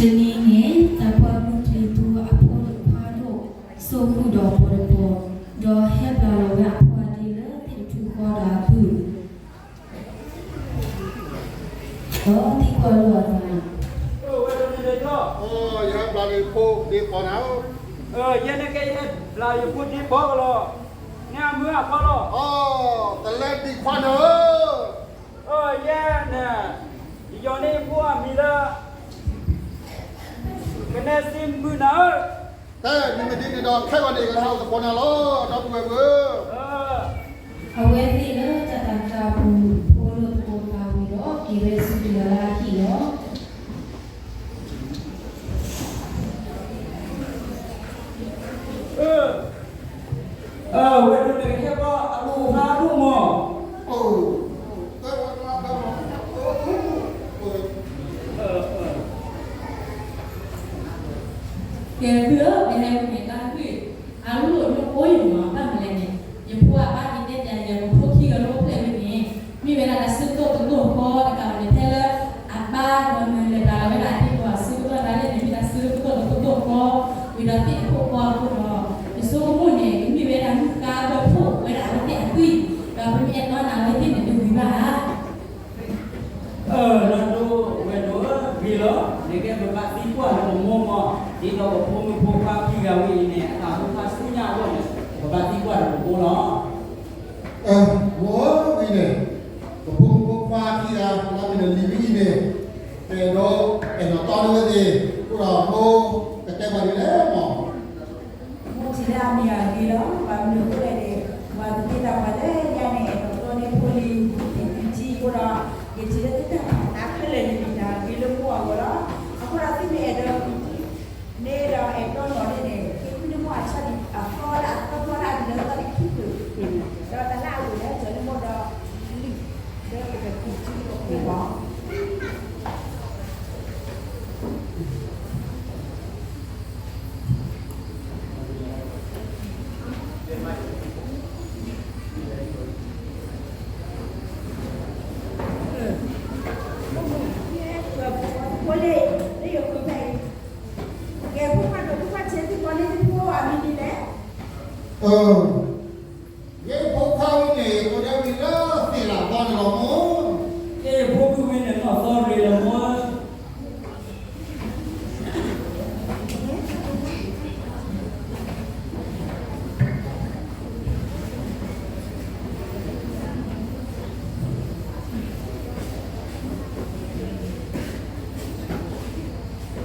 တနံၤန့ၣ် တၢ်ပှၤမုၢ်ချံသူအဖိတခွါဒိၣ် စိာ်ဃုာ်ဒီးပီၤတပီၤ, ဒီးဟဲဘျးလီၤဝဲအဖိအဒ့လၢသ့ၣ်တထူၣ်ဃီဒီးအပုၢ် ဒီးသံကွၢ်လိာ်အသး, အိၣ်ဝဲဒၣ်န့ၣ်ဒီး ယဟဲဘျးလီၤယဖိဒ့ပီၤနၤဧၢ, ယဲန့ၣ်ကယဟဲဘျးလီၤယဖိဒ့ပီၤကလီၤ, န့ၣ်အမုၢ်အခွါလီၤ, တလဲဒံးခွါနၤဧၢ, ယဲန့ၣ် ယယီၤန့ၢ်ယဖိအမံၤလၢ ကနဲစ့မုၢ်နၤဧၢ, တဲမ့ၢ်ဒ်န့ၣ်ဒီး ခဲဂီၤန့ၣ် ကဟဲအိၣ်သကိးနၤလီၤ ဒီပုၢ်ဝဲၢ်ဧၢ, အဝဲသ့ၣ်လၢတၢ်သးတၢ်ပူၤဖိလၢသကိးပာ်ဝံၤဒီး က့ၤဝဲဆူတဂၤလၢအဟံၣ်လီၤ. ဝဲဒၣ်န့ၣ်ကဟဲဘၣ်အလိၣ်ဖးဒိၣ်မး, ကဲဖုဧၢ, ပဟဲဝဲန့ၣ်တၢ်ဖု, အလိၣ်နအိၣ်ယမၤဘၣ်မလဲၣ်န့ၣ်, ယဖိအဘၣ်ဒံးတဲပျးယၤ ပဖိခံဂၤလၢအိၣ်ဖျဲၣ်ဝဲန့ၣ်, မ့ၢ်ဝဲဒၣ်တၢ်စုကတိၢ်ကတိၢ်ဃီတကးဘၣ်န့ၣ် ဖဲလၢအပၢ်ဒီးနလဲၤဘျးလီၤဝဲဒၣ်အဒ့ပီၤအစုကတိၢ်ဒၣ်လဲာ်န့ၣ် မ့ၢ်တၢ်စုကတိၢ်ကတိၢ်ဃီ, ဝံၤဒီးသ့ၣ်တဖၣ်ဃီအဃိဒီး ယဆိကမိၣ်န့ၣ် ကမ့ၢ်ဝဲဒၣ်မုၣ်ဃါဘၢဖှိၣ်ဝဲဒၣ်အဝဲသ့ၣ်အသွံၣ်, ဒီးပမ့ၢ်အဲၣ်တီနၤအဝဲသ့ၣ်န့ၣ် တဂ့ၤဘၣ်ဧါ. အၢ လီၤဒိဝဲဒိဝဲဂ့ၤလီၤ, နကဲပဘၣ်သံကွၢ်လၢပမိၢ်မး, ဒ်သိးပဖိမုၣ်ဖိခွါခံဂၤဝဲအံၤန့ၣ် အတၢ်မူဖးဆူညါအဂီၢ်န့ၣ် ပဘၣ်သံကွၢ်လၢပမိၢ်လီၤ. အၢ မိၢ်ဧၢ, ဝံၤန့ၣ် ပဖိမုၣ်ဖိခွါခံဂၤ လၢမ့ၢ်နလံၤဝဲအံၤန့ၣ် ပအဲၣ်ဒိးအဲၣ်ဒိးတီန့ၢ်ဝဲသ့ၣ် အဃိဒီးမိၢ်ကတဲပှၤဒ်လဲၣ်မး. မိၢ်ထံၣ်လၢအမ့ၢ်အဂ့ၤလီၤ, ဘၣ်မနုၤအဃိလဲၣ်န့ၣ် ပှၤကသ့တၢ်ပှၤလၢညါန့ၣ် အဲၣ်ဒိးတီန့ၢ်ဖိလံၤ သုထံၣ်သုထံၣ်အဃိဒီး ယထံၣ်လၢသုတၢ်ပာ်သးခဲလၢာ်န့ၣ် မ့ၢ်တၢ်ဂ့ၤလၢမိၢ်အဂီၢ်လီၤ. အဃိဒီးသုမ့ၢ်အဲၣ်ဒိး န့ၣ်ဒီးအဲၣ်တီနီၢ်န့ၣ်န့ၣ် က့ၤဃုန့ၢ်မိၢ်အဆီဒံးအသီလၢအသီသီလၢအဒုးလီၤသီတခံဖု, ဒီးတၢ်လၢအဂ့ၤလၢကၠီၤန့ၢ်မိၢ်ဒီး လံာ်လၢပကသံၣ်ထံန့ၣ်လီၤ. ကဲ ဖိခွါဒိၣ်ဖိခွါဆံး သုကိးန့ၢ်သုဖိအမံၤဒ်လဲၣ်. ယဖိခွါဝဲန့ၣ် ယကိးဒၣ်ဝဲလၢသ့ၣ်လၢ်သီန့ၣ်လီၤမိၢ်. ကဲ ယဖိခွါဝဲန့ၣ် နီၢ်သီရ့ၣ်လီၤမိၢ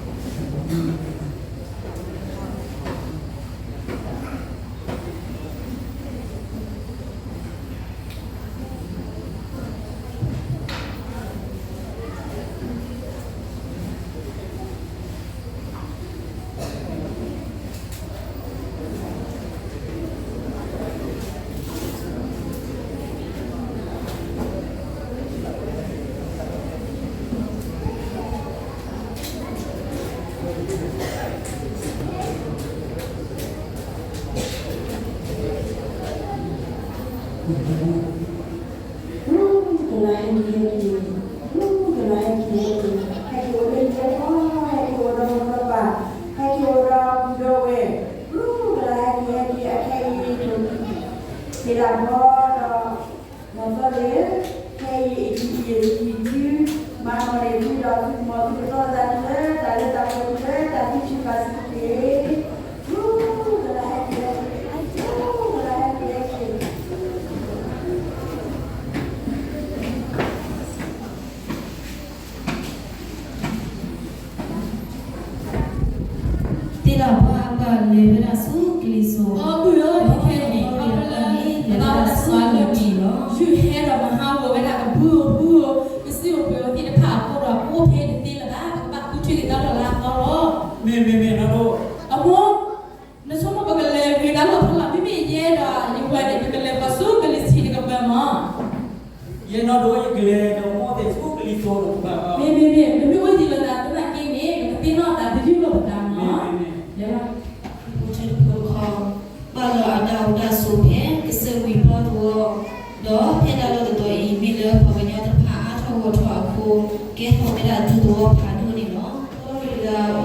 ်. ကလါဟဲက့ၤဟဲက့ၤ, ကလါဟဲက့ၤဟဲက့ၤ, ဟဲက့ၤအိၣ်လၢယဲၢ်ပီၢ်, ဟဲက့ၤအိၣ်ဒီးမိၢ်ဒီးပၢ်, ဟဲက့ၤအိၣ်ဒီးပှၤဒီပုၢ်ဝဲၢ်, ကလါဟဲက့ၤဟဲက့ၤ အခဲအံၤ သ့ၣ်လၢ်ဘီဒီး နီၢ်သီရ့ၣ်, ခဲအံၤအံၤ ယထံၣ်သု မၤနီၣ်န့ၢ်သုဒီး သုကမီၤသုကသီသးသုလၢ တၢ်လၢတၢ်ပှဲၤသုလၢ တၢ်သုထံၣ်ဘၣ်သုသ့ၣ်, ကလါဟဲက့ၤဟဲက့ၤ, ကလါဟဲက့ၤဟဲက့ၤ. သ့ၣ်လၢ်ဘီအပၢ်လဲၤဝဲဒၣ်ဆူကလံၤစိး, အီၤဘုၣ်ဧၢ, ခဲအံၤန့ၣ် ပှၤလၢပဘၣ်တၢ်သွံၣ်လီၤတံၢ်လီၤ, ယုၢ်ဟဲဒီးမၤဟးဂီၤဝဲဒၣ်ကဘုဧိၤဘုဧိၤ, ကစံၣ်အိၣ်ပှဲၤအိၣ်သ့ၣ်တဖၣ်အဃိဒီး ပအိၣ်ဖဲတသ့လၢၤဘၣ်, ပကဘၣ်ဃုထံၣ်က့ၤတၢ်လီၢ်လၢအသီလီၤ. မ့ၢ်မ့ၢ်မ့ၢ်နီၢ်ဒိၣ်, အမိၢ် နဆိကမိၣ်ပကလဲၤဂ့ၤတၢ်လီၢ်ဖဲလီၤ, မ့မ့ၢ်ယဲဒီး ယဝဲန့ၣ် ပကလဲၤဃီၤဆူကလံၤဆံးတကပၤမး. ယဲနီၢ်ဒိၣ် ယကလဲၤဒီးမိၢ်သ့ၣ်ဆူကလံၤစိးတကပၤလီၤ. မ့မ့ၢ်မ့ၢ် ပမ့ၢ်အိၣ်ဒံးလိာ်သးသနာ်က့န့ၣ် ပကသ့ၣ်နီၣ်သး ပယူၢ်လိာ်ပသးမး. လဲၤလီၤ. ဖိဆၢတဖိတခီ ပာ်လီၤအတၢ်အိၣ်တၢ်ဆိးဖဲ ကစၢၢ်ဝံၤပီသဝီ, ဒီးဖဲတၢ်လီၢ်တတီၤအံၤ မ့ၢ်လၢပှၤကညီတဖၣ်အါထီၣ်ဂီၢ်ထီၣ်အဃိ ကဲထီၣ်ဝဲဒၣ်ဒူသဝီဖးဒိၣ်န့ၣ်လီၤ. သီရ့ၣ်တဂၤ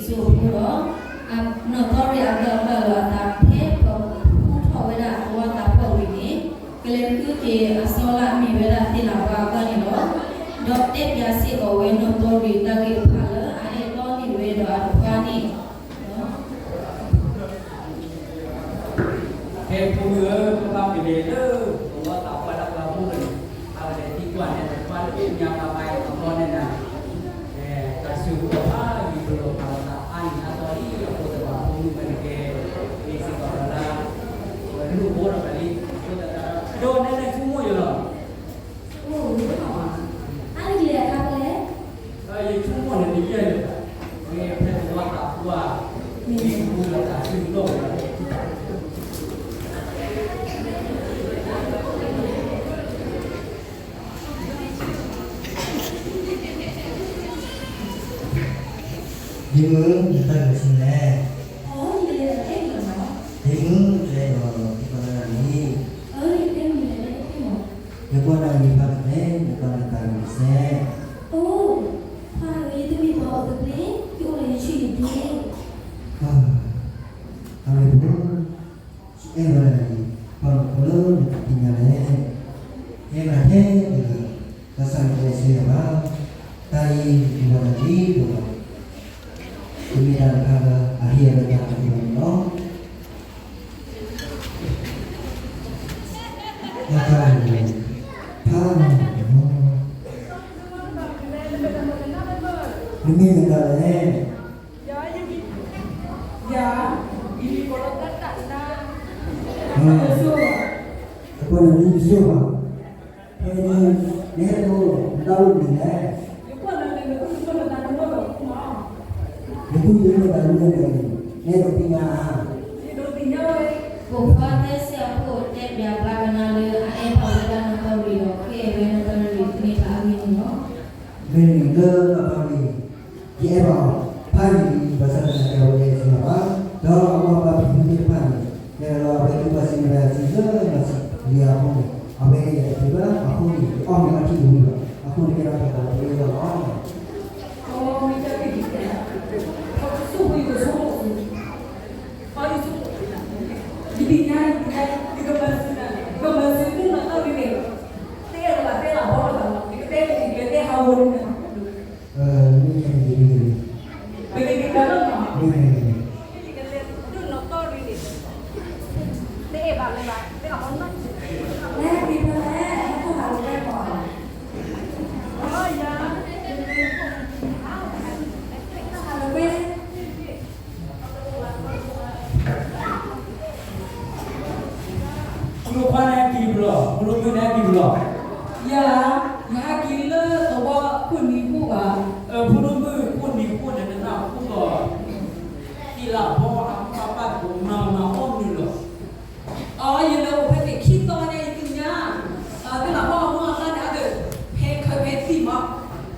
ယိၤဖိဒီး နီၢ်သီရံၣ်အကပာ်လီၤအသးဖဲပဖူထီၣ်ဝဲဒၣ်သဝီသးပှၢ်ဝံၤန့ၣ် ကလဲၤဃုက့ၤအစီလၢအမ့ၢ်ဝဲဒၣ်သ့ၣ်လၤဘါအဂီၢ်န့ၣ်လီၤ. ဒီးတဲပၠးစ့ၢ်ကီးဝဲနီၢ်သီရံၣ်တၢ်ဂ့ၢ်တဖၣ်လၢအအဲၣ်တီန့ၢ်ဝဲဒီးအတခွါန့ၣ် ဖဲဖိမုၣ်ဧၢ, ပဘၣ်ကလဲၤလၢသဝီသးပှၢ်လၢပှၤမူန့ၣ်, အဝဲလဲၤသံကွၢ်န့ၣ် ပှၤလၢညါပှၤဘါယွၤအဘီန့ၣ်နၤ, တၢ်စူၢ်ကီၢ်ဖးယံၤပလီၢ်ဖးလီၤသးအါန့ၣ် အသီလံအဃိသတးဒီး ဖိမုၣ်ဝဲတကဲ မ့ၢ်စ့ၢ်ကီးလၢ ဝဲလူၢ်ဘိဒီးတၢ်လံ, အဃိသတးဒီး ဒိးနဲၣ်နဲၣ်ဆိကမိၣ်ယလီၤ. အိၣ် အါန့ၣ်ကလဲၤအခါဖဲလဲၣ်. ယဆိကမိၣ်န့ၣ် တယဲၢ်လၢၤဘၣ်, မ့ၢ်ဖဲသဝီသးပှၢ်, မ့ၢ်မူဒီးတၢ်စုလီၢ်ဝဲ ဒ့မုၣ်, နတၢ်ဂ့ၢ်ဆူလဲၣ်. အိၣ် ယလဲၤဒီးအဲၣ်လီၤ. ဒ့မုၣ်, တအဲၣ်လီၤ ယကွၢ်နၤလံ. အၢ ယတဲမုၢ်လဲၣ် တဲမုၢ်. ယကွၢ်နၤလံ ဖးကလဲၣ်, နကွၢ်နတၢ်ဂ့ၢ်စဲး. အိၣ် ဖးဧၢ, ယတမ့ၢ်ပှၤအိၣ်သဘျ့, ယအိၣ်ဒီးယဆံးယဒ့. အၢ အရ့ဒိၣ်, ယအဲၣ်ဝဲဒၣ်နၤလံ, ဘၣ်မနုၤဃိလၢနတသ့ၣ်ညါလဲၣ်. ယအဲၣ်နၤထဲတဂၤ, ဘၣ်ဆၣ်နတလဲၤဆူယၤဘၣ်. တၢ်အံၤ ယမၤနၤလံဒီး တမ့ၢ်တၢ်တခါလၢအဟ့ၣ်အဝဲတၢ်တမံၤဘၣ်န့ၣ်လီၤ. တၢ်တခါန့ၣ် ဖးန့ၣ်လီၤ. နမံၤမတၤလဲၣ်. ယၤ, ယမံၤကိးလီၤတၢ်တၢ်, အဃိန့ၣ် နမံၤယစိဘၣ်. ဖဲန့ၣ် နဟဲတအိၣ် နတၢ်အိၣ်မနုၤလဲၣ်. ယကွၢ်နၤန့ၣ် နသူၣ်နသးနမီၢ်ဒီးမး, နသူၣ်နသးနမီၢ်ဒီး နဟဲတသ့ၣ်ညါဧါ. ယဒိးသ့ၣ်ညါဝဲ. ပိာ်ခွါသၢဆံအဖိတဲပၠးဘျါကနါလၢအအဲၣ်ဘၣ်ဝဲဒၣ်နီၢ်သီရံၣ်ဒီး ကအဲၣ်ဝဲနီၢ်သီရံၣ်မ့ၢ်တၢ်အဂ့ၢ်န့ၣ်လီၤ. မ့ၢ်လၢနီၢ်သီရံၣ် ယအဲၣ်ဘၣ်အီၤ ဖးယံၤလံ, ဘၣ်ဆၣ်သနာ်က့ အဝဲတအဲၣ်ယၤဘၣ်, ဒီးအမိၢ်အပၢ်ဖံဖုသ့ၣ်တဖၣ်န့ၣ် လဲၤလီၤအဝဲသ့ၣ်ဘၣ်စံးဝဲဒၣ်စံးဆၢလီၤစံးယၤအဃိန့ၣ် အဝဲအဲၣ်ယၤတသ့ဘၣ်, အဃိန့ၣ် ယအီၣ်မ့ၤအီထံတဝံၤဘၣ်, အဃိန့ၣ်ကဲထီၣ်ပှၤတဂၤတဝဲလီၤ. အမ့ၢ်တၢ်ဂ့ၢ်ဒ်လဲၣ်, ပကဆိၣ်ဖိယကဆိၣ်ဖိ, အယဆိၣ်ဖိ, ယသ့ၣ်ညါ ယသ့ၣ်ညါ ယကမၤစၢၤနၤ, ယကမၤစၢၤသုနီၢ်သီရံၣ်န့ၣ်, တအဲၣ်ဒိးဘၣ်တဲလၢအဘီတဂၤလီၤ, ယကတဲ ယကတဲဟးဂီၤန့ၣ် မ့ၢ် မ့ၢ် မ့ၢ် မ့ၢ် မ့ၢ် မ့ၢ် မ့ၢ် မ့ၢ် မ့ၢ် မ့ၢ် ဖိဒိၣ်ခွါန့ၣ်ဟဲက့ၤဘျီ, ဖိဒိၣ်မုၣ်န့ၣ်ဟဲက့ၤဘျီ. ယၤ, ယဟဲက့ၤလၢသဝီခိၣ်နံၤခိၣ်ဘၣ်. ဖိဒိၣ်မုၣ်ခိၣ်နံၤခိၣ်န့ၣ် နနၢ်ဟူဒီး သ့ၣ်လၤဘီအမိၢ်အပၢ်ကိးမုၢ်နံၤမုၢ်နံၤလီၤ. အၢ ယလဲၤအိၣ်ဖဲန့ၣ်ခံသီညါ ယသ့ၣ်ညါ, သ့ၣ်လၤဘီအမိၢ်အပၢ်န့ၣ် အဒၢး ဖဲခၢးဖဲသံၣ်မး,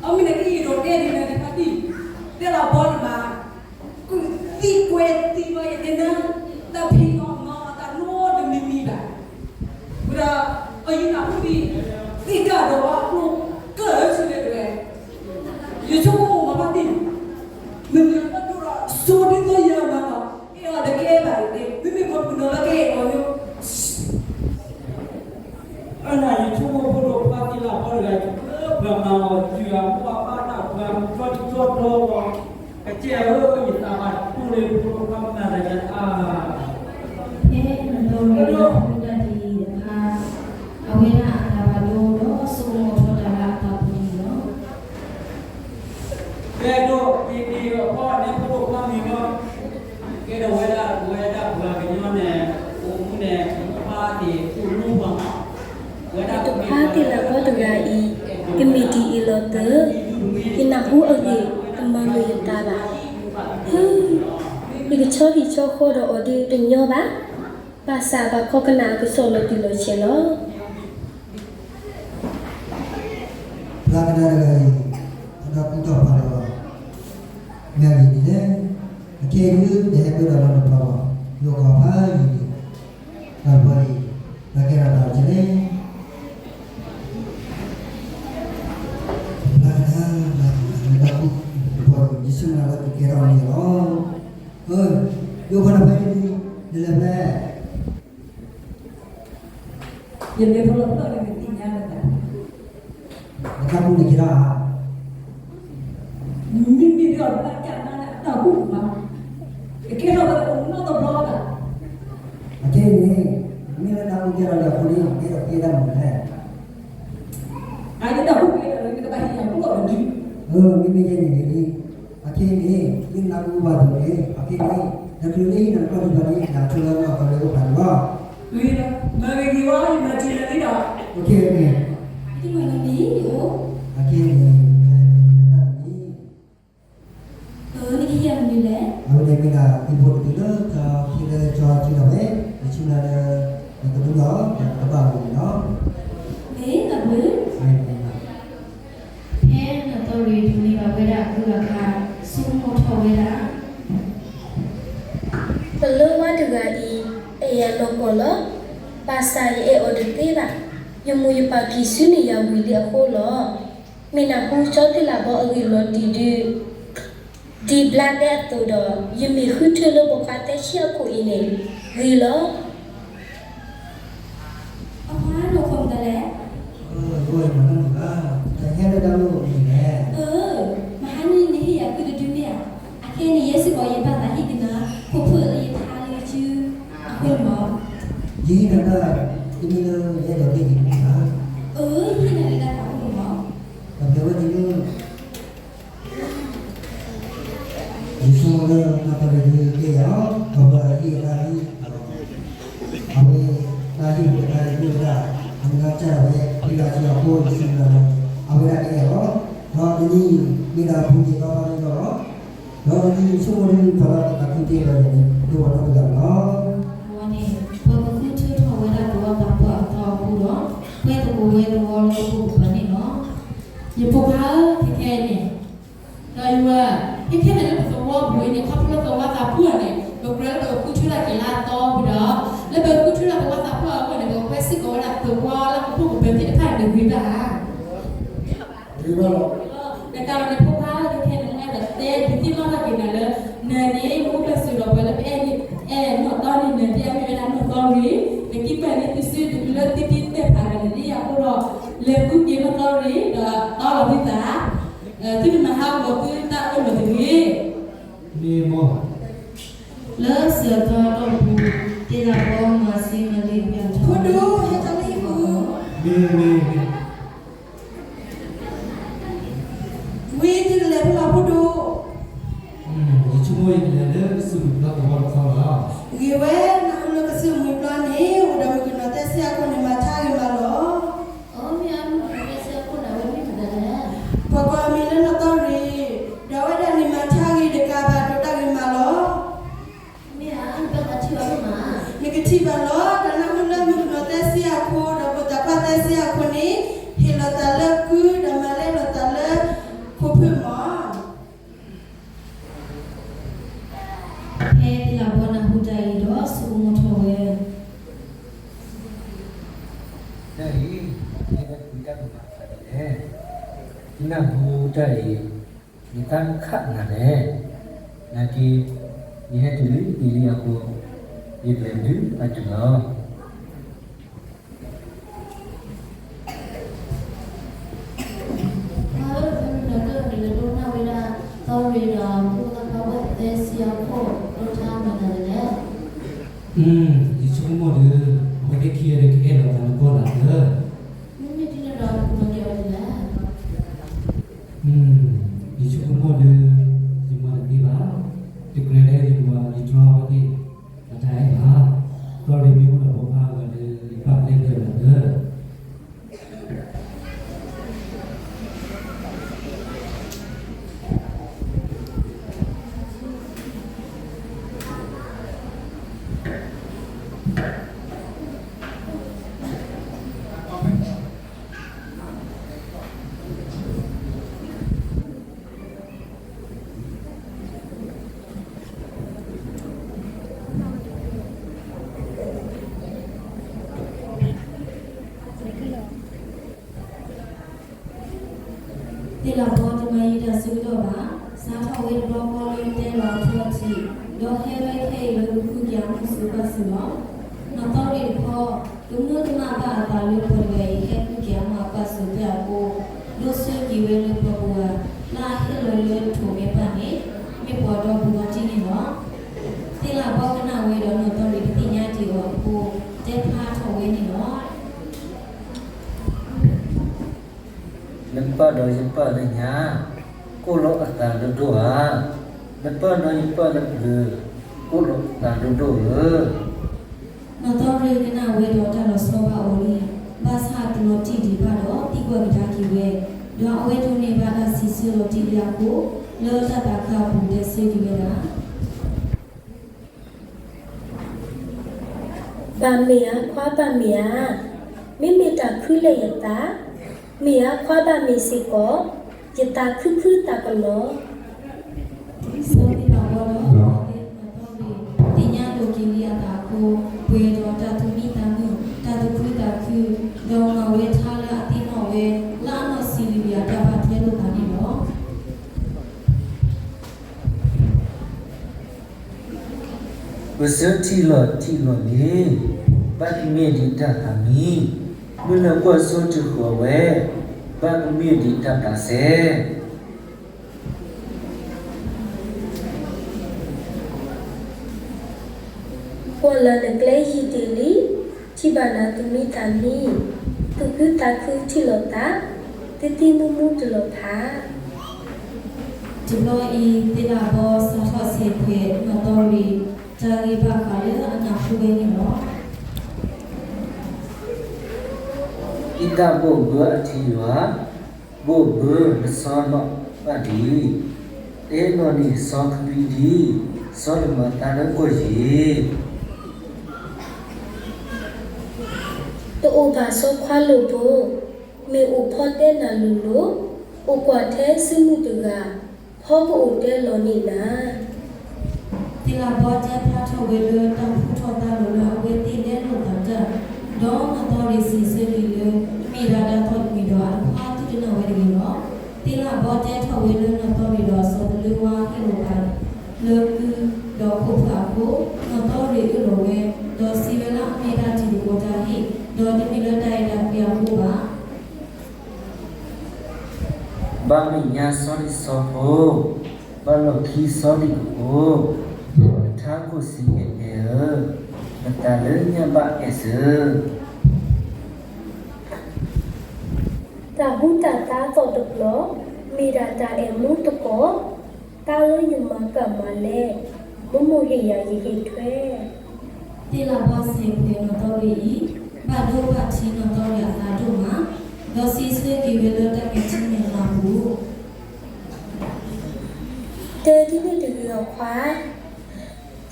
အမ့ၢ်န့ၣ် ယအဲၣ်ဒိးတဲဒ်န့ၣ်တဖၣ်သံၣ်, သ့ၣ်လၤဘီန့ၣ်မး ကွံာ်သံကွဲသံဘၣ်ယတဲနၤ, တၢ်ဖံးအီၣ်မၤအီၣ်တၢ်နီတမံၤမံၤဘၣ်. ဝဲဒၣ် အယုၢ်နၢ်ဟူဒံး သ့ၣ်ကၢ်ဒီးအကျိၤကၢၢ်ဆူလဲၣ်တဝဲ, ယဆိကမိၣ်မၤဘၣ်သ့ၣ်, မ့ၢ်မ့ၢ်တၢ်ဒိၣ်ဒီး စိဒ်သိးယၤမၤဒီး အဲၣ်အီၤတကဲဘၣ်အံၤန့ၣ် မ့မ့ၢ်ပှၤပနီၣ်လၢကအဲၣ်အီၤညိ အနၢ်ယဆိကမိၣ်ဖိဒိၣ်ခွါသ့ၣ်လၤဘီတဂၤ ယဆိကမိၣ်လၢပှၤမၤအီၣ်စုၤအမိၢ်အပၢ်တၢ်ပှၤမူကၠီဒံကၠီဒီဂီၢ်, ကစၢ်ဧၢ ယသးဘၣ်ဒိလၢဖိဒိၣ်ခွါမၤတၢ်ယၤအါ. ဖဲနီၢ်သီရံၣ်နၢ်ဟူတၢ်ဒ်အံၤတခါ, အဝဲဒၣ်အသးဘၣ်ဒိဒီးဆိကမိၣ်ထီၣ်တၢ်လၢအသးပူၤန့ၣ်လီၤ. ကဲဒိၣ်အံၤဒံးအဖီန့ၣ် ဖိဒိၣ်ခွါမံၤလီၤ. ကဲဒိၣ်ဝဲဒၣ် ဝဲဒၣ်ပှၤကညီန့ၣ် အိၣ်မူန့ၣ် ဖါတံၢ်သူၣ်လူပှၤမး, ဝဲဒၣ် တခွါသ့ၣ်လၤဘီတဂၤအံၤ ကမ့ၢ်ဒ်အံၤလီၤသၢ, ယနၢ်ဟူအဂ့ၢ် တမၤလိာ်ယသးဘၣ်. ဟၢ, ယကဆီဟံၣ်ဆီဃီဒီးအီၤဒုးတညီဘၣ်, ဘၣ်ဆၣ်ဘၣ်ခိးကနၣ်အကစီၣ်လီၤတံၢ်လီၤဆဲးလီၤ. ဖျါကဒါတဂၤအံၤ အဒီပုၢ်တီၢ်ဖးလီၤ, မ့ၢ်အဂ့ၢ်ဒ်လဲၣ်, အခဲအံၤဒုး တဟဲပၢၢ်ဒီးလီၤနပျီဘၣ်, ယိၤကီၢ်ဖးယံၤဒံး, တၢ်တပီၤအံၤ တၢ်ကဲထီၣ်တၢ်ကဲလဲၣ်. ဖျါကဒါ နဒီပုၢ်တပီၤ ယဆိကမိၣ်လၢကကဲထီၣ်န့ၣ်လီၤ. ယိဖိနဖဲအံၤ, နလဲၤဖဲ ယလဲၤဖဲလီၤဖျၢၣ်န့ၣ် နသ့ၣ်ညါလၢၤဘၣ်. နတၢ်ကူၣ်န့ၣ်ကဲထီၣ်ဧါ. မ့မ့ၢ်ဒ်အီၤဘၣ်ကၢ်နါန့ၣ် အတၢ်ကူၣ်မး, တကဲထီၣ်ဝဲအိၣ်နီတဘျီဘၣ်. အခဲအံၤန့ၣ် မ့ၢ်လၢနၢ်ဟူကဲထီၣ်လံအဃိန့ၣ် ကဲထီၣ်ကဲတၢ်မနုၤလဲၣ်. အန့ၣ်တၢ်ကူၣ်ကဲထီၣ်လံ နကဘၣ်ဟ့ၣ်ယၤကူၣ်အီၤတဒု. မ့မ့ၢ်ယဲန့ၣ်န့ၣ် အခဲအံၤန့ၣ် မ့ၢ်နၢ်ဟူဘၣ်ဒိၣ်န့ၣ် အခဲအံၤန့ၣ် နကလုၢ်လၢဟံၣ်နၤတခီဒံးဘၣ်န့ၣ် နဆိလၢနီၢ်ကီၢ်လၢအိၣ်ဖးန့ၣ်လီၤ. မၤဂ့ၤဂ့ၤဝဲ ယမၤစၢၤနၤလံဒီး အခဲအံၤန့ၣ် အခဲအံၤန့ၣ် နတၢ်တမံၤ အဝဲန့ၣ်မ့ၢ်ဒၣ် ဟံၣ်ဖိတဒုလၢကၠီခံလၢကၠီခံလီၤဝဲ, ယဆိကမိၣ်လၢ နကဒုလီၤ ဒီးနကဘၣ်ဂီၤန့ၣ်လီၤ. မ့ၢ်တၢ်ဘျုး ဖဲနသီရ့ၤဒိးန့ၢ်ဘၣ်ဝဲဒၣ်အကုၢ်အခါ ဆိကမိၣ်ထီၣ်ဝဲဒၣ် ပလၢဝါတဂၤအံၤ အဲၣ်ယၤနီၢ်ကီၢ်လီၤ. ဘၣ်ဆၣ်ယအဲၣ်အီၤတသ့ဘၣ်. ယမိၢ်ယပၢ်ကံၢ်ဆူန့ၢ်ယၤဝံၤလံအဃိလီၤ. မ့ၢ်နၢ်ဟူကၠီသ့ၣ်လၤဘီအဂ့ၢ်လီၤတံၢ်ဒု ဒ်ဘျါဒဲအသိးဒီး ယမ့ၢ်ဃုထၢလၢပိာ်ခွါသၢဆံအခိၣ်အံၤန့ၣ် ဂ့ၤလီၤ. အပှၤဒိၣ်ခိၣ်မတၤလဲၣ်. တဟဲလၢတၢ်အိၣ်မူန့ၣ်လဲၣ်. မဟါန့ၣ်နဟ့ၣ်ယၤကုၢ်တဒုမ့ၢ်ဧါ. အခဲအံၤန့ၣ် ယဲစ့ၢ်ကီးယဘၣ်သးဟ့ၣ်က့ၤနၤ ခိၣ်ဖျီၣ်လၢယထါလၢယစုအဃိန့ၣ်လီၤ. ယဟ့ၣ်နၤတၢ်တမံၤလၢယအဲၣ်ဒိးဟ့ၣ်က့ၤနၤ. ယဟ့ၣ်နၤလၢတၢ်သးအိၣ်န့ၣ်လီၤ. ဒီးပဝဲန့ၣ်လၢ ယဆိကမိၣ်လၢနတၢ်ရ့ဒိၣ်ကဲယၤလီၤ. အဝဲအဟ့ၣ်အတၢ်ဟ့ၣ် အဝဲတၢ်ဟ့ၣ်ဝဲတၢ်ဟ့ၣ်ဒိၣ်ဝဲဒၣ် အမ့ၢ်တၢ်စၢ်ဒၣ်ဝဲ ဖံလၢအစုအဃိ ယဆိကမိၣ်လၢ အဝဲဒၣ်ကဲယၤလီၤ. ဒီးတနံၤမ့ၢ်ဒၣ်ပူၤက့ၤဘၣ်ဘၣ်န့ၣ်လီၤ. ဒီးတနံၤဆိကမိၣ်ဒ်န့ၣ် ပှၤလၢပသးခုတ့ၢ်ဒီးယၤန့ၣ် ဒိၣ်ဝဲဒၣ်တဂၤလီၤ. အဝဲန့ၣ် ပကဃုထၢထီၣ်ဝဲဒၣ်သဝီသးပှၢ်အသီအဃိဒီး ကွဲသကိးဝဲသဝီလၢပခိၣ်ပပၢၤန့ၣ်လီၤ. ယဖိခွါဧၢ, ခဲခဲအံၤန့ၣ် ဒီးယဝဲ ခဲခဲန့ၣ်လၢပသဝီပူၤအံၤန့ၣ် ခီဖျိလၢသဝီသးပှၢ်န့ၣ် ပကြၢးလၢပကဃုထၢထီၣ်က့ၤလၢအသီပူၤဒီး လၢပဃုထၢထီၣ်သဝီသးပှၢ်အဂီၢ်န့ၣ် ပကကွဲစ့ၢ်ကီးဝဲဒၣ်သဝီလၢပခိၣ်ပပၢၤသ့ၣ်တဖၣ်န့ၣ် ဂ့ၤဘၣ်ဧါ. ဂ့ၤဘၣ်လီၤ. တကးဒီးန့ၣ် ဖိခွါဧၢ, ခဲခဲန့ၣ် မ့ၢ်အဲၣ်ဒိးတဲဒုးသ့ၣ်နီၣ်ထီၣ်က့ၤနၤလၢ နၤန့ၣ် မ့ၢ်ပၢၢ်စၢၤဒီးပှၤလၢပအဲၣ်န့ၣ် အဲၣ်နီၢ်သီန့ၣ် နၤဒ်အမ့ၢ်ဝဲဒၣ်နီၢ်သီဂ့ၤ, ပက့ၤပၢၢ်န့ၢ်သုစုတကလုာ်လၢသုက့ၤတဲဖးဒီးနၤဒ်အံၤအဃိဒီး လဲၤဃုက့ၤနီၢ်သီရ့ၣ်ဒီးတီလီၤသုသး သုတမၤဟးဂီၤသုတၢ်အၢၣ်လီၤတဂ့ၤ. မ့ၢ်မ့ၢ် လၢစၢၤသီတီၢ်ပူၤ တ့လၤဘီမၤစ့မၤလ့ၣ်ဝံၤအထီ ဖိဒိၣ် ဟဲတၢ်လၢဟံၣ်ပူၤ မ့ၢ်မ့ၢ်မ့ၢ် ဝံၤသုကလဲၤဖဲလဲၣ်ဖိဒိၣ်. ယဆိကမိၣ်ယကလဲၤလၢကစၢၢ်မှံဘျီသဝီတခီလီၤ. ဂ့ၤဝဲ, နၢ်ဟူလၢကစၢၢ်မှံဘျီန့ၣ် အိၣ်ဒီးမုၣ်ကနီၤသၢဆံအခိၣ်န့ၣ် မၤထါဂ့ၤမးလီၤ. အမ့ၢ်အမုၣ်ကနီၤသၢဆံအခိၣ်န့ၣ် အဝဲမ့ၢ်မတၤလဲၣ်. ပှၤကိးအမံၤလၢနီၢ်သီရ့ၣ်, ဒီးအဝဲဒၣ်န့ၣ်မၤထါဂ့ၤတကးဘၣ် ဒိးတၢ်ဂ့ၤမးလီၤ. မ့ၢ်ဧါ, ဘၣ်သးထံၣ်အီၤဒိၣ်မး. နကထံၣ်ဘၣ်လီၤ, ဒီးနၢ်ဟူလၢမုၣ်ကနီၤသၢဆံအခိၣ် ဒီးပိာ်သးခွါသၢဆံအခိၣ်န့ၣ် ဟ့ၣ်လီၤသးလၢကု ဒီးမၤလဲလိာ်သးလၢခိၣ်ဖၢၣ်မး. ဖဲတ့လၤဘီနၢ်ဟူတၢ်အံၤဒီးဆိကမိၣ်ထီၣ်ဝဲ တၢ်အံၤ ယဲဒၣ်တၢ်ကမၤသးဒ်လဲၣ်. ယနၢ်ဟူတၢ်အံၤ ယသးခးနၤလဲၣ်. နာ်က့ ယဟဲတုၤလံအံၤလံအဃိ ယကလဲၤတုၤအတုၤလီၤ. ယဆိကမိၣ်ဒီး အဝဲသ့ၣ်ခံဂၤဒီးကအဲၣ်လီၤသးလၢကီၢ်လၢ်လၢ ယဆိကမိၣ်ဒီး ယမၤတသ့ဘၣ်. တကြၢးလၢယမၤယတြီအဝဲသ့ၣ် အတၢ်အဲၣ်ဘၣ်. သီရ့ၣ်မ့ၢ်အိၣ်ဒီးဖိခွါအဂၤဒီး ယဘၣ်လဲၤဒၢးလီၤလၢ တ့လၤဘီတမၤယံာ်တၢ်ဆၢကတီၢ်ဘၣ်. စးထီၣ်ဝဲတဘျီဃီလၢတဲလီၤအထီထံး, ဒီးဟဲဝဲခဲအံၤလၢ စ့ၢ်လီၤ. နီၢ်သီရ့ၣ်တခီ ကမၢကမၣ်ဘၣ်အသးလၢပှၤတဂၤအံၤ ဟဲဃုက့ၤအမိၢ်အပၢ်စိၤတၢ်အဃိ, ဒိးဆၢက့ၤဝဲလၢပှၤပူၤဧါ, လၢအဟဲလီၤလၢထိးမဲာ်ဘၣ်န့ၣ် မ့ၢ်ပှၤဒီဘူးဒီတံၢ်န့ၣ်လီၤ. သ့ၣ်လၣ်ဘီကနၣ်ဝဲဒီးနီၢ်သီရ့ၣ်တသ့ၣ်ညါတ့ၢ်အီၤအဃိ တဲဖျါထီၣ်ဝဲန့ၣ်လီၤ. နပၢ်ဒီးယပၢ်လၢညါ, ကိးလီၤအသးဒိၣ်ဒိၣ်ဧါ. နပၢ်ဒီးယပၢ်လၢပျၢၤ, ကိးလီၤအသးဒိၣ်ဒိၣ်ဧၢ. နီၢ်သီရ့ၣ်ကနၣ်ဝဲဒီးတၢ်လီၤဆီဘၣ်အီၤလံ, ဘၣ်ဆၣ်တလီၤတံၢ်ဒံးဘၣ်ဒီးသံကွၢ်ကဒါက့ၤဝဲ, ဒီးအဝဲဒိးန့ၢ်ဘၣ်တၢ်စံးဆၢလီၤတံၢ်လံအဃိ, လၢတၢ်သးခါအပူၤတဲဆၢက့ၤဝဲဒၣ် ဘၣ်မ့ၢ်ဧါ, ခွါဘၣ်မ့ၢ်ဧါ, မ့မ့ၢ်တၢ်ခုလၢယသး, မ့ၢ်ဧါ, ခွါဘၣ်မ့ၢ်စ့ၢ်ကီး, ယသးခုခုသးကလီၤ. စီၤသ့ၣ်ဘၣ်ဝီဒီး နီၢ်သီရ့ၣ် သ့ၣ်ညါဒိၣ်က့ၤလံအသးအဃိ, ပှဲၤဒီးတၢ်သူၣ်မံသးမုာ်, တၢ်သူၣ်ခုသးခု, ဒီးမၤဝဲထါလၢအသ့ၣ်နီၣ်ဝဲ လၢအနီၢ်ဆံးလံၤလံၤအတၢ်ဘၣ်ထွဲလိာ်သးန့ၣ်လီၤ. ပစၢထံၣ်လီၤထံၣ်လီၤလံ, ဘၣ်ကမ့ၢ်ဒံးတၢ်သးမံ, မုၢ်လၢကွၢ်စိတဃၢၤဝဲ, ဘၣ်ကမ့ၢ်ဒံးတၢ်ဘၣ်စဲး ကွၢ်လၢနကျဲယံာ်တ့ၢ်လံ, ထံၣ်ဘၣ်နၤသူၣ်မံသးမံ, သူၣ်ခုသးခုထံၣ်လိာ်သး, သံသံမူမူတလီၤဖး. တဘျီအံၤ သ့ၣ်လၣ်ဘီစးထီၣ်ဆဲးကွဲးနီၢ်သီရ့ၣ် တၢ်ဂ့ၢ်ဘၣ်ဃးလၢအနၢ်ဟူဝဲန့ၣ်လီၤ. ယတၢ်ဘိၣ်ဘၢအထံယွၤ, ဘိၣ်ဘၢနစီနီၣ်ဘၣ်ဒံး, တအဲၣ်ဒိးန့ၢ်စီကဘံးဒံး, စီတမၤသးလၢကီၢ်ယံၤ တအိၣ်ဘၣ်စီခွါလိာ်ဘိ, မ့ၢ်အိၣ်ဖီတဲနၤလိၤလိၤ, အိၣ်ကွၢ်ထဲစုမုၢ်တဂၤ, ဖီကအိၣ်တဲလီၤန့ၢ်နၤ. သ့ၣ်လၣ်ဘီတဲဖျါထီၣ်ဝဲလၢတၢ်ဖှူထီၣ်သါလီၤလၢအဝဲသ့ၣ်လဲလိာ်သးတၢ်, ဒီးနီၢ်သီရ့ၣ်စံးဆၢက့ၤလၢ မ့ၢ်ဒၣ်တၢ်သီတမံၤဒီးအတခွါသုတနာ်ဝဲတဂ့ၤလီၤ. သ့ၣ်လၣ်ဘီတဲထီၣ်ဝဲလၢနီၢ်သီရ့ၣ်ဒီးစီၤသလၢဝါဟ့ၣ်လီၤသး လၢကုဒီးခိၣ်ဖျၢၣ်အဃိ, နီၢ်သီရ့ၣ်အၢၣ်လီၤဝဲ, ဒီးစံးဝဲလၢအမ့ၢ်တၢ်တံၤသကိးတၢ်ဟ့ၣ်, ဒီးတမ့ၢ်လၢတၢ်အဲၣ်တၢ်ကွံအဃိဘၣ်. ဘၣ်မဲာ်ညါစီၤလံၣ်စီၤဖိ, ဘၣ်လီၢ်ခံစီၤလံၣ်ကအိ, နထါခိၣ်စံးအဲၣ်အဲၣ်ဧၢ, နသးလၢညၣ်ဘၣ်အဲၣ်စၢၤ တၢ်ဟူတၢ်သါသီၣ်တပျီၤ, မ့ၢ်ဒၣ်တၢ်အဲၣ်မူသကိး, တၢ်လၢယမၤကၢ်မၤလဲ, မိၢ်မိၢ်ဟ့ၣ်ယၤယဟ့ၣ်ထွဲ. သ့ၣ်လၣ်ဘီစဲးကွဲးနီၢ်သီရ့ၣ်အံၤ, ဘၣ်ဒိဘၣ်ထံးနီၢ်သီရ့ၣ်အသးဒိၣ်မး, ဒီးစံးဆၢက့ၤဝဲလၢတၢ်မဲာ်ထံမဲာ်နိအပူၤ တဲဒ်န့ၣ်တဂ့ၤအခွါ,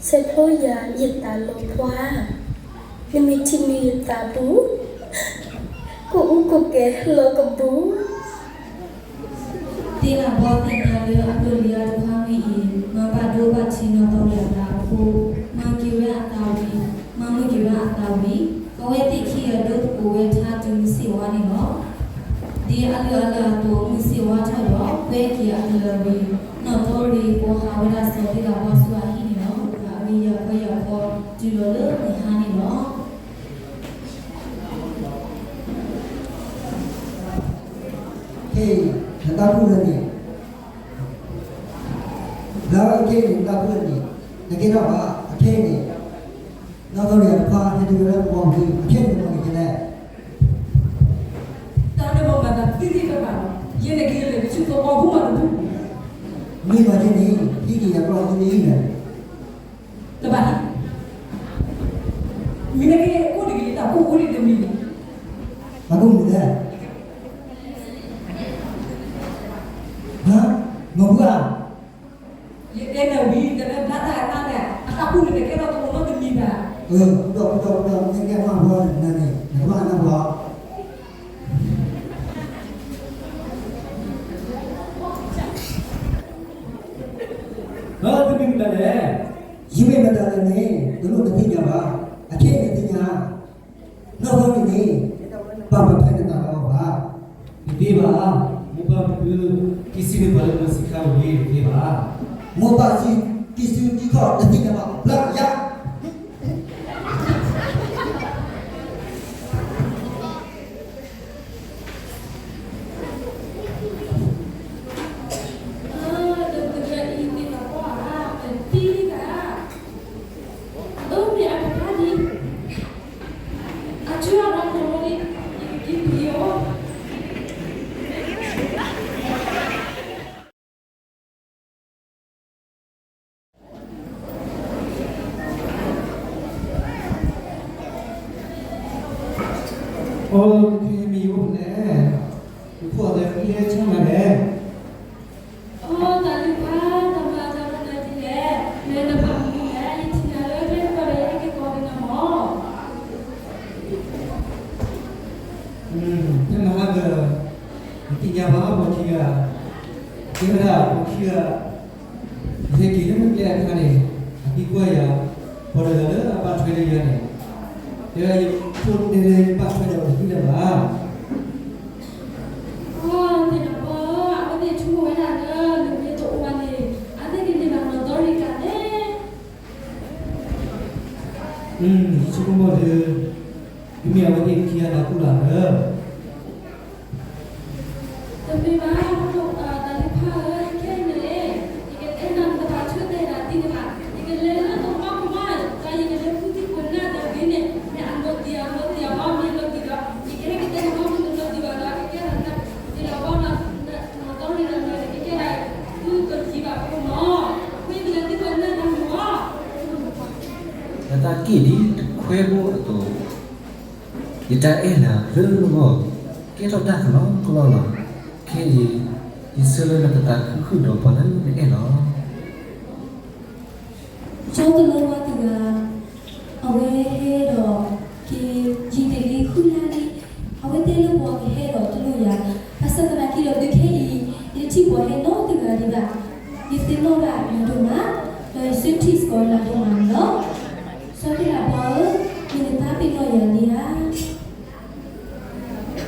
ဆဲးဖျိယၤယသးလီၤပှၤ, နမ့ၢ်ထံၣ်န့ၢ်ယသးပူၤ, ကအိၣ်ကကဲလီၤကဘူး. သ့ၣ်လၣ်ဘီသ့ၣ်ညါလၢအကလံၤအါတခါဝံၤအံၤ မၤဘၣ်ဒိဘၣ်ထံးနီၢ်သီရ့ၣ်အသးအဃိ, မၤက့ၤဝဲအသးဝံၤ, မၤမုာ်က့ၤဝဲအသးဝံၤ, အဝဲသ့ၣ်ခံဂၤဒိသကိးဝဲထါတုၤမုၢ်ဆ့ၣ်ဝါန့ၣ်လီၤ. ဒ်အလုၢ်အလၢ်အသိး မုၢ်ဆ့ၣ်ဝါထီၣ်ဒီး ကွဲက့ၤအကလၢၤဝံၤ, နီၢ်သီရ့ၣ်ကိးဟးဝဲဒၣ်စီၤသ့ၣ်လၣ်ဘီဆူအဟံၣ်န့ၣ်လီၤ. အဂ့ၤယၤခီယၤခီ တုၤလီၤလၢမုၢ်ဟါန့ၣ်လီၤ. ခဲအံၤ နတၢ်ကူၣ်လၢန့ၣ်, လၢခဲအံၤန့ၣ် နတၢ်ကူၣ်လၢန့ၣ်, နကဲထီၣ်ဘၣ်, အခဲအံၤန့ၣ် နီၢ်သီရ့ၣ်အတခွါ ဟဲတုၤဝဲလၢပပှၤပူၤ, အခဲအံၤန့ၣ် နမၤက့ၤခဲလဲၣ်. တၢ်လၢပမၤသးသ့သ့တဘၣ်, ယဲန့ၣ်က့ၤလၢကဆူသဝီဖိမးတဘူၣ်, မ့ၢ်မၤယဲန့ၣ် ဟံးက့ၤယၤကျီၢ်မ့ၢ်မ့ၢ်အံၤလဲၣ်. တဘၣ်, မ့ၢ်နကဲအိၣ်တဂ့ၤ တၢ်ကူၣ်အိၣ်ဒံးတမံၤန့ၣ်, တၢ်ကူၣ်မုာ်လဲၣ်, ဟါ, မ့ၢ်ဘူဧါ. ယတဲနၤဝံၤ တလၢဘျါတၢ်အတၢ်န့ၣ် အတၢ်ကူၣ်န့ၣ် တကဲထီၣ်တအိၣ်နီတမံၤဘၣ်. အၢ ပဒီပုၢ်ဒီဝဲၢ် နကဲမၤဘီနၤန့ၣ် နကမၤနၢ်ဘီ တမ့ၢ်မတၤလဲၣ်, ယမ့ၢ်မတၤလဲၣ်န့ၣ် နလိၣ်နသ့ၣ်ညါဘၣ်, အခဲအံၤနသ့ၣ်ညါ, နီၢ်သီရ့ၣ်န့ၣ် ပာ်ပနီၣ်ဖဲနသးလီၤဘၣ်. တသ့ဘၣ်, မိၢ်ပၢ်တဖု ကံၢ်ဆူၣ်န့ၢ်ပှၤလၢပှၤစံးခါဝံၤတသ့ဘၣ်. မိၢ်ပၢ်ကံၢ်ဆူၣ်တံခီၣ်တသ့န့ၣ်ဘၣ် ဘျါယၤ အိ ခဲမံၤအိၣ်ဖဲလဲၣ်, နခိၣ်အသးကလဲၣ်ဆၣ်နၤလဲၣ်. အိ တၢ်လုၢ်ဖး တၢ်မၤတၢ်မနုၤဒ်လဲၣ်, မ့ၢ်တဖးမနုၤလဲၣ်, ယထံၣ်နၤလၢကျဲတဖၣ်ဒီး ယဟဲက့ၤကိးက့ၤနၤမၢ်. ဖဲမဟါက နသ့ၣ်ညါဘၣ် ပှၤခံဂၤ, တဲဝဲဒၣ်ပှၤခံဂၤ ယဟဲက့ၤလၢကျဲအခါန့ၣ် အသံကွၢ်ယၤ, ပှၤတဂၤလၢအဘၣ်ထွဲဒီးယၤန့ၣ်, တဲဝဲဒၣ်ယဖိတဲလၢ ယဘၣ်ထွဲဒီးအီၤတသ့လၢၤဘၣ်. အိ သ့ၣ်လၤဘီဧၢ, အဝဲသ့ၣ်ဆိကမိၣ်ဝဲဒၣ်လၢ နမ့ၢ်တအိၣ်ဘၣ်န့ၣ် အဝဲသ့ၣ်ကန့ၢ်ဘၣ်နီၢ်သီရံၣ်ကၣ်လဲၣ်. ယဆိကမိၣ်လၢ ကမ့ၢ်အဝဲသ့ၣ်ခံဂၤလၢအကူၣ်လၢ်လၢ တမ့ၢ်ဘၣ်, တၢ်လုၢ်ဖးဧၢ, ခဲအံၤန့ၣ် ယကတဲနၤ နတဘၣ်ဆိကမိၣ်တၢ်သ့ၣ်တဖၣ်, ယကလဲၤလၢသဝီကမၣ်, ဒီးယကလဲၤဃုသံကွၢ်နၤတၢ်ဂ့ၤန့ၣ်, မ့ၢ်အလီၤတံၢ်အလီၤတံၢ်အီၤ မ့ၢ်လီၤတံၢ်ဒီး ယကဟဲကတဲနၤ မ့ၢ်တလီၤတံၢ်ဘၣ်ဒီး ကကဲထီၣ်သ့ၣ်လၤဘီဒီး နီၢ်သီရံၣ်ဒီး ကကဲထီၣ်သုတယံၤဘၣ်အဃိမၢ်, မ့ၢ်ကလဲၤသံကွၢ်နၤတၢ်ဂ့ၤမၢ်. နတၢ်က့ၣ်ဒ်တခွဲဘိအသိး, ယတၢ်အဲၣ်နၤလၢနဂီၢ် ကဲထီၣ်တၢ်ကလီကလီလီၤ. ခဲအံၤ ယဆၢလၢနကသးခုဃုာ်ဒီးပှၤလၢနအဲၣ်လီၤ. ကၠီတလီဝါတဂၤ, အဝဲဟဲဒီးက့ၤ ယံာ်တဂ့ၤဃုလါလံ, အဝဲတဲလၢပှၤကဟဲဒီးတလိၣ်ယၤ, ဘၣ်ဆၣ်သနာ်က့ဒီး ဒုးခဲအံၤ ယတထံၣ်ပှၤဟဲနီတဂၤဒံးဘၣ်. ယသ့ၣ်နီၣ်ဘၣ်နၤဒိၣ်မး, ဒီးယဆၢထံၣ်စ့ၢ်ကီးနၤဒိၣ်မးန့ၣ်လီၤ. စီၤသ့ၣ်လၤဘီဧၢ, မ့ၢ်နသးပ့ၤနီၣ်ယၤန့ၣ်ဧါ.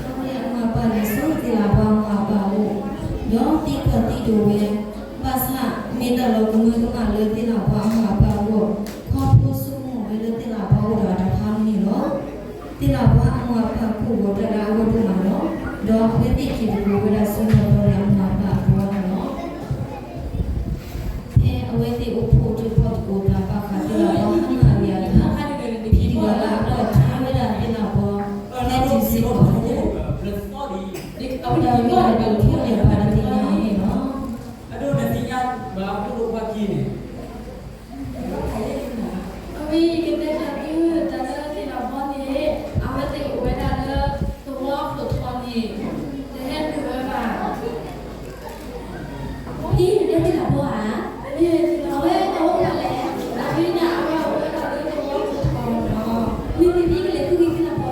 အဝဲအမိၢ်အပၢ်န့ၣ် ဆူသ့ၣ်လၤဘီအမိၢ်အပၢ်အအိၣ်, ဒီးသံကွၢ်သံဒိးဝဲ, ဘၣ်ဆၣ်မ့ၢ်တၢ်လီၤကမၢကမၣ်လၢသ့ၣ်လၤဘီအမိၢ်အပၢ်အဂီၢ်, ခီဖျိဆိကမိၣ်ဝဲလၢသ့ၣ်လၤဘီအိၣ်ဒီးအတၢ်ဖးမုၢ်န့ၣ်လီၤ. သ့ၣ်လၤဘီအမိၢ်အပၢ်ကိၢ်ဂီၤတၢ်လၢအဂီၢ်ဒိၣ်မးလီၤ. ဒီးအဝဲသ့ၣ်က့ၤသကိးဝဲဒၣ်ဆူနီၢ်သီရံၣ်အမိၢ်အပၢ်အပူၤန့ၣ်လီၤ. ဖဲအဝဲသ့ၣ်အိၣ်ဖှိၣ်တၢၣ်ဖီၣ်သကိးတၢ်ဘၣ်ဃးသ့ၣ်လၤဘီဟါမၢ်အဂ့ၢ်အခါ, ဖံတဂၤလၢအကွၢ်ထွဲဝဲဒၣ်သ့ၣ်လၤဘီ ဖဲတုၤစ့ၢ်ကီး ဒီးဝံဒၣ်ဒီးထိၣ်န့ၢ်ပှၤတသ့ၣ်ညါအီၤန့ၣ်လီၤ. အဝဲယကတဲတၢ်သုတၢ်လၢသ့ၣ်လၤဘီန့ၣ်, အဝဲသ့ၣ်အိၣ်ဝဲဒၣ်လၢသဝီခိၣ်ထီန့ၣ်, တဟဲနုာ်ဝဲဘၣ်. ဖံတဲသ့ၣ်လၤဘီဧါ, မ့ၢ်အဝဲအိၣ်ဒၣ်လဲၣ်, အဝဲန့ၣ်အဝဲအိၣ်ဝဲဒၣ်လၢသဝီခိၣ်ထီန့ၣ်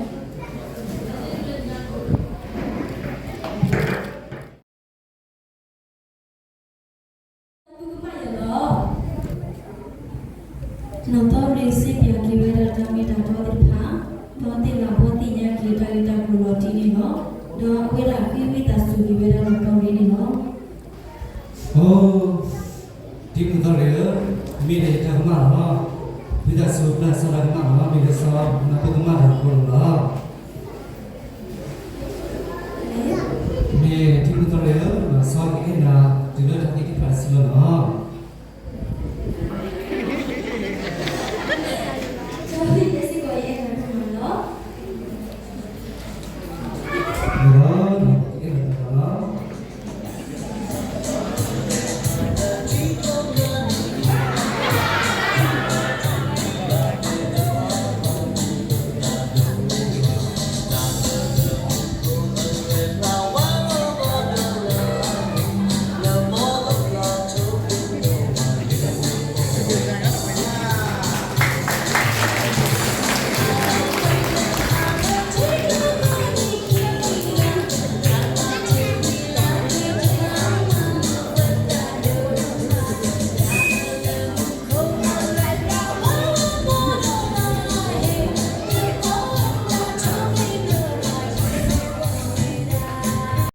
လီၤ. မ့ၢ်သ့ၣ်ဖံကလဲၤဃုက့ၤသ့ၣ်လၤဘီန့ၣ် ကမၣ်ယၤလီၤ. နီၢ်သီရံၣ်စံးပၠးက့ၤဝဲဒၣ်တၢ်မ့ၢ်တၢ်တီသ့ၣ်တဖၣ်, ဒီးသ့ၣ်လၤဘီသ့ၣ်ညါက့ၤတၢ်ဂ့ၢ်တၢ်ကျိၤလီၤတံၢ်န့ၣ်လီၤ. ဒီးအဝဲဒၣ်ဃ့ဝံသးစူၤက့ၤဝဲဒၣ်နီၢ်သီရံၣ်န့ၣ်လီၤ. အိ, ဒ်နီၢ်သီရံၣ်ဧၢ, မ့ၢ်နတၢ်ကမၣ်လီၤ. ဝံသးစူၤပျၢ်စီၤတၢ်ကမၣ်လီၤ. မ့ၢ်လၢစီၤနၢ်ဖိကမၣ်တၢ်ကီလီၤလီၤ. မ့ၢ်ထံဖိသီရ့ဧၢ, စီၤကအဲၣ်နၤ တုၤလၢတၢ်သ့ၣ်တဖၣ်တစုလီၤလီၤ.